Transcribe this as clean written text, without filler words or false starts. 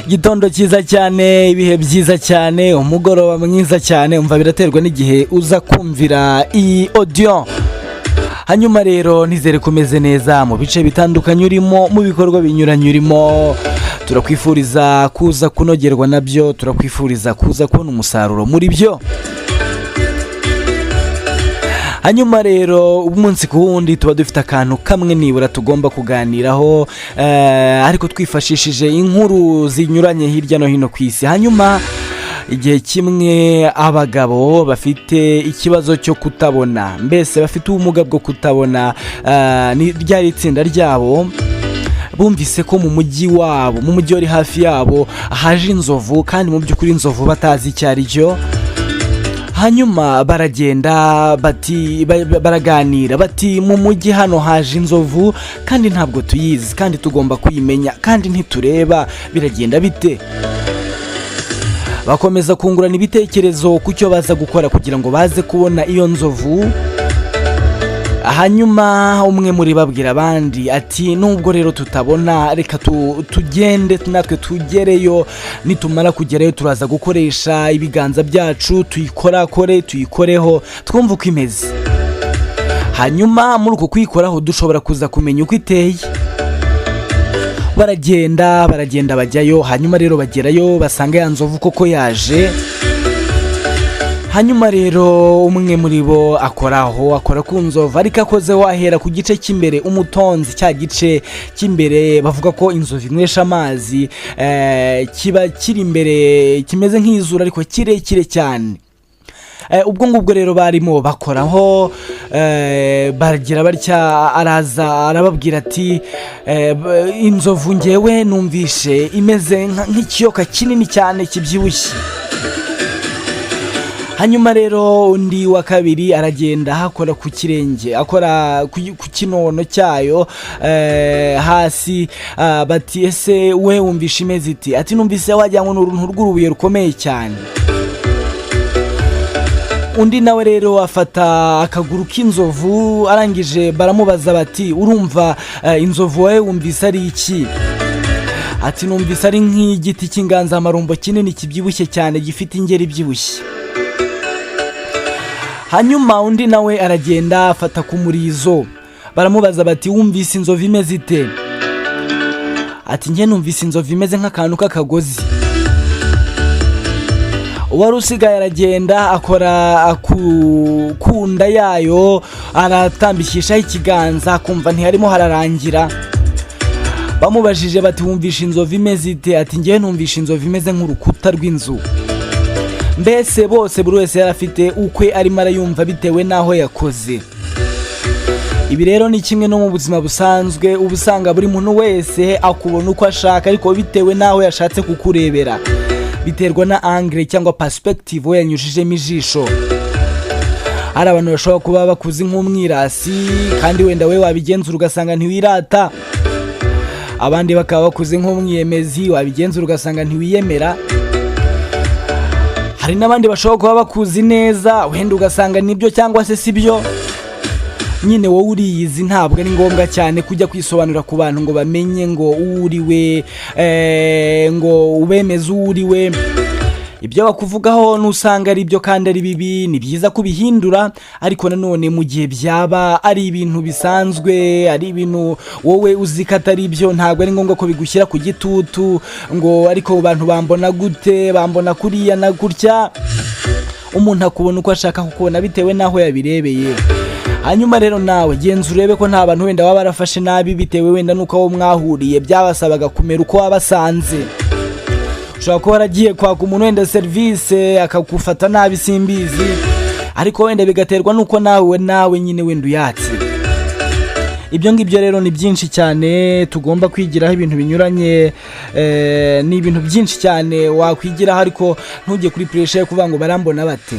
Igitondo cyiza cyane, ibihe byiza cyane, umugoroba mwiza cyane. Umva, biraterwa n'igihe uza kumvira iyi audio. Hanyuma rero nizere ko umeze neza mu bice bitandukanye urimo, mu bikorwa binyuranye urimo. Turakwifuriza kuza kunogerwa nabyo, turakwifuriza kuza kubona umusaruro muri byo. Hanyuma rero umunsi ku wundi tuba dufite akantu kamwe nibura tugomba kuganiraho, ariko twifashishije inkuru zinyuranye hirya no hino ku isi. Hanyuma igihe kimwe abagabo bafite ikibazo cyo kutabona, mbese bafite ubumuga bwo kutabona, ni ryari itsinda ryabo, bumvise ko mu mujyi wabo, mu mujyi wari hafi yabo, haje inzovu, kandi mu by'ukuri inzovu batazi icyo ari cyo. Hanyuma baragenda bati, baraganira bati: "Mu mujyi hano haje inzovu kandi ntabwo tuyizi, kandi tugomba kuyimenya, kandi ntitureba, biragenda bite?" Bakomeza kungurana ibitekerezo ku cyo baza gukora kugira ngo baze kubona iyo nzovu. Hanyuma umwe muri babwira abandi ati: "Nubwo rero tutabona, reka tugende natwe tugereyo. Nitumara kugerayo turaza gukoresha ibiganza byacu tuyikorakore, tuyikoreho, twumve uko imeze. Hanyuma muri uko kuyikoraho dushobora kuza kumenya uko iteye." Baragenda, baragenda, bajyayo. Hanyuma rero bagerayo basanga ya nzovu koko yaje. Hanyuma rero umwe muri bo akoraho, akora ku nzovu, ariko akoze wahera ku gice cy'imbere, umutonzi, cya gice cy'imbere bavuga ko inzovu inywesha amazi, kiba kiri imbere, kimeze nk'izuru ariko kirekire cyane. Ubwo ngubwo rero barimo bakoraho, baragira batya, araza arababwira ati: "Inzovu ngewe numvishe imeze nk'ikiyoka kinini cyane kibyibushye." Hanyuma rero undi wa kabiri aragenda akora ku kirenge, akora ku kinono cyayo hasi. Bati: "Ese we wumvishe imeze iti?" Ati: "Numvise wagira ngo ni uruntu rw'urubuye rukomeye cyane." Undi nawe rero afata akaguru k'inzovu. Arangije baramubaza bati: "Urumva inzovu wowe wumvise ari iki?" Ati: "Numvise ari nk'igiti cy'inganzamarumbo kinini kibyibushye cyane, gifite ingeri ibyibushye." Hanyuma undi nawe aragenda afata ku murizo. Baramubaza bati: "Wumvise inzovu imeze ite?" Ati: "Njye numvise inzovu imeze nk'akantu k'akagozi." Uwari usigaye aragenda akora ku nda yayo, aratambikishaho ikiganza, akumva ntiharimo hararangira. Bamubajije bati: "Wumvishe inzovu imeze ite?" Ati: "Njyewe numvishe inzovu imeze nk'urukuta rw'inzu." Mbese bose, buri wese yari afite ukwe arimo arayumva bitewe n'aho yakoze. Ibi rero ni kimwe no mu buzima busanzwe, uba usanga buri muntu wese akubona uko ashaka, ariko bitewe n'aho yashatse kukurebera, biterwa na angle cyangwa perspective we yanyujijemo ijisho. Hari abantu bashobora kuba bakuzi nk'umwirasi, kandi wenda we wabigenzura ugasanga ntiwirata. Abandi bakaba bakuze nk'umwiyemezi, wabigenzura ugasanga ntiwiyemera. Hari n'abandi bashobora kuba bakuzi neza, wenda ugasanga nibyo cyangwa se si byo. Nyine wowe uriyizi, ntabwo ari ngombwa cyane kujya kwisobanura ku bantu ngo bamenye ngo uwo uri we, ngo ubemeze uwo uri we. Ibyo bakuvugaho nusanga ari byo kandi ari bibi, ni byiza kubihindura. Ariko nanone mu gihe byaba ari ibintu bisanzwe, ari ibintu wowe uzi ko atari byo, ntabwo ari ngombwa ko bigushyira ku gitutu ngo: "Ariko bantu bambona gute? Bambona kuriya na gutya." Umuntu akubona uko ashaka kukubona bitewe n'aho yabirebeye. Hanyuma rero nawe genza urebe ko nta bantu wenda baba barafashe nabi bitewe wenda n'uko aho mwahuriye byabasabaga kumera uko wabasanze. Ushobora kuba waragiye kwaka umuntu wenda serivisi akagufata nabi, simbizi, ariko wenda bigaterwa n'uko nawe nyine wenda uyatse. Ibyo ngibyo rero ni byinshi cyane tugomba kwigiraho ibintu binyuranye. Ni ibintu byinshi cyane wakwigiraho, ariko ntujye kuri pressure yo kuvuga ngo: "Barambona bate?"